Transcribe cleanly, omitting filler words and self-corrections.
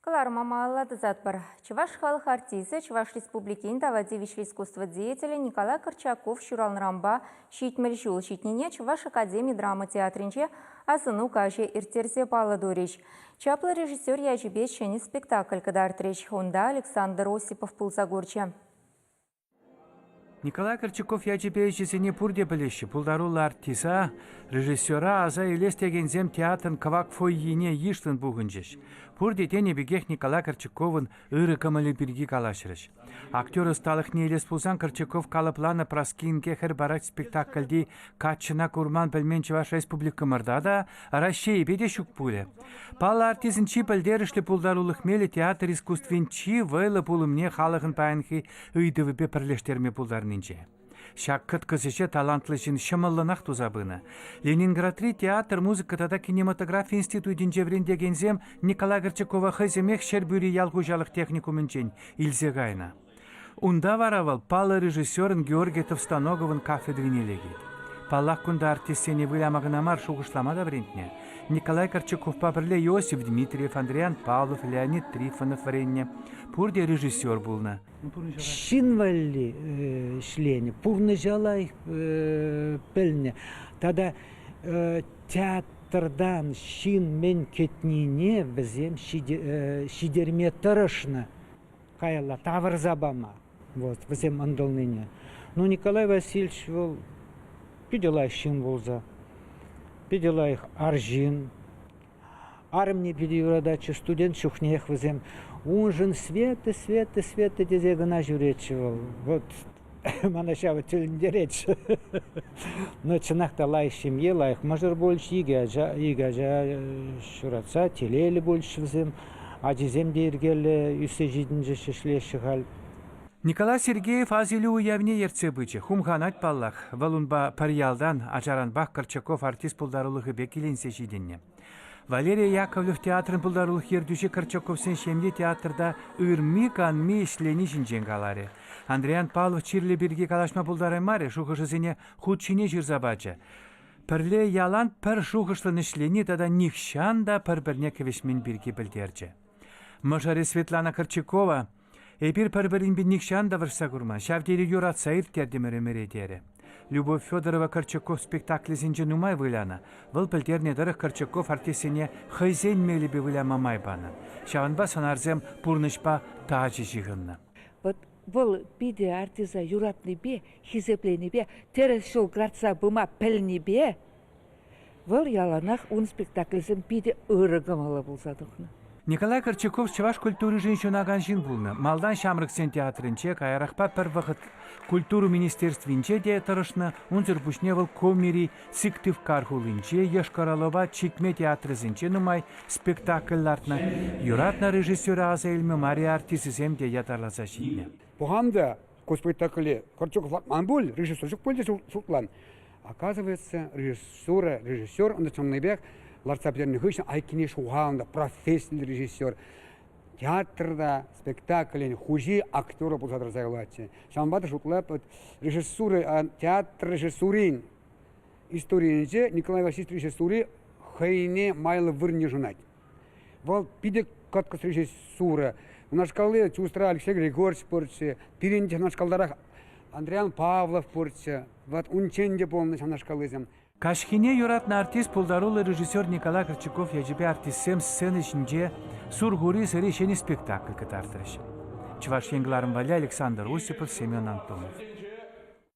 Кӑларӑма малалла тӑсатпӑр. Чӑваш халӑх артисчӗ, Чӑваш Республикин тава тивӗҫлӗ искусство деятелӗ Николай Корчаков ҫуралнӑранпа 70 ҫул ҫитнине Чӑваш академи драма театрӗнче асӑну каҫӗ ирттерсе паллӑ турӗҫ. Чаплӑ режиссер ячӗпе ҫӗнӗ спектакль кӑтартрӗҫ. Унта Александр Осипов пулса курчӗ. Николай Корчаков ячӗпе ӗҫӗсене пурте пӗлеҫҫӗ. Пултаруллӑ артиста, режиссера аса илес текенсем театрӑн кӑвак фойине йышлӑн пухӑнчӗҫ. Пурте тенӗ пекех Николай Корчаковӑн ырӑ кӑмӑлӗ пирки калаҫрӗҫ. Актер ӑсталӑхне илес пулсан Корчаков калӑпланӑ Праскинке хӗр парать спектакльти каччӑна курман-пӗлмен Чӑваш Республикӑмӑрта та, Раҫҫейӗпе те ҫук пулӗ. Паллӑ артистӑн чи пӗлтерӗшлӗ пултарулӑх мелӗ театр искусствин чи вӑйлӑ пулӑмне халӑхӑн паянхи ыйтӑвӗпе пӗрлештерме пултарнинче. Ҫак кӑткӑс ӗҫе талантлӑ ҫын ҫӑмӑллӑнах туса пынӑ. Ленинградри театр, музыка тата кинематографи институтӗнче вӗрентекенсем Николай Горчакова хӑйсемех Ҫӗрпӳри ял хуҫалӑх техникумӗнчен илсе кайнӑ. Унта вара вӑл паллӑ режиссерӑн Георгий Товстоноговӑн кафедрине лекет. Паллах, кунта артистсене выляма кӑна мар, шухӑшлама та вӗрентнӗ. Николай Корчаковпа пӗрле Иосиф Дмитриев, Андриан Павлов, Леонид Трифонов вӗреннӗ. Пурте режиссер пулнӑ. Ҫын валли ӗҫленӗ, пурнӑҫа лайӑх пӗлнӗ тата театртан ҫын мӗн кӗтнине вӗсем ҫитерме тӑрӑшнӑ. Каялла тавӑрса пама. Вот, вӗсем ӑнтӑлнине. Ну, Николай Васильевич вӑл питӗ лайӑх ҫын пулса, питӗ лайӑх арҫын. Арӑмне питӗ юрататчӗ, студент чухнех вӗсем уншӑн Света, Света, Света тесе кӑна ҫӳретчӗ вӑл. Вот мана ҫавӑ тӗлӗнтеретчӗ. Но чӑнах та лайӑх ҫемье, лайӑх мӑшӑр пулчӗ, икӗ ача ҫуратса телейлӗ пулчӗҫ вӗсем. Ачисем те йӗркеллӗ ӳссе ҫитӗнчӗҫ, ӗҫлеҫҫӗ халь. Николай Сергеев асилӳ уявне ертсе пычӗ. Хумханать паллах. Вӑл унпа пӗр ялтан, ачаранпах Корчаков артист пултарулӑхӗпе киленсе ҫитӗннӗ. Валерия Яковлев театрӑн пултарулӑх ертӳҫи Корчаковсен ҫемйи театрта ырми-канми ӗҫлени ҫинчен каларӗ. Андриан Павлов чирлӗ пирки калаҫма пултараймарӗ, шухӑшӗсене хут ҫине ҫырса пачӗ. Пӗрле ялан пӗр шухӑшлӑн ӗҫлени тата нихҫан та пӗр-пӗрне кӗвӗҫмен пирки пӗлтерчӗ. Мӑшӑрӗ Светлана Корчакова Эпир пӗр-пӗринпе нихҫан та вӑрҫса курман, ҫав тери юратса ирттертӗмӗр ӗмӗре терӗ. Любовь Федорова Корчаков спектаклӗсенче нумай вылянӑ. Вӑл пӗлтернӗ тӑрӑх Корчаков артистсене хӑйсен мелӗпе выляма май панӑ. Ҫавӑнпа сӑнарсем пурнӑҫпа тачӑ ҫыхӑннӑ. Вот вӑл питӗ артиста юратнипе, хисепленипе, тӗрӗс ҫул кӑтартса пыма пӗлнипе вӑл яланах ун спектаклӗсем питӗ ырӑ кӑмӑллӑ пулса тухнӑ. Николай Корчаков чӑваш культуришӗн ҫунакан ҫын пулнӑ. Малтан ҫамрӑксен театрӗнче, каярахпа пӗр вӑхӑт культура министерствинче те тӑрӑшнӑ. Унсӑр пуҫне вӑл Комири Сыктывкар хулинче, Йошкар-Олӑпа Чикме театрӗсенче нумай спектакль лартнӑ. Юратнӑ режиссера аса илме Мари артисчӗсем те ятарласа ҫитнӗ. Пӑхам та ку спектакле Корчаков лартман пуль, режиссер ҫук пуль тесе шутлан. Оказывается, режиссура, режиссер ӑна чӑннипех лартса пӗтернӗ хыҫҫӑн айккине ҫухалнӑ профессиллӗ режиссер. Театрта спектаклӗн хуҫи актера пулса тӑрса юлатчӗ. Ҫавӑнпа та шутлап, режиссура, театр режиссурин историйӗнче Николай Васильевич режиссури хӑйне майлӑ вырӑн йышӑнать. Вӑл питӗ кӑткӑс режиссура. Унашкалли чустра Алексей Григорьевич пурччӗ, пирӗн те унашкалтарах Андриан Павлов пурччӗ. Вот унччен те пулнӑ ҫавнашкаллисем. Каҫхине юратнӑ артист пултаруллӑ режиссер Николай Корчаков ячӗпе артистсем сцена ҫинче Сурхури сӑри ҫӗнӗ спектакль кӑтартрӗҫ. Чӑваш Ен кӑларӑм валли Александр Осипов, Семен Антонов.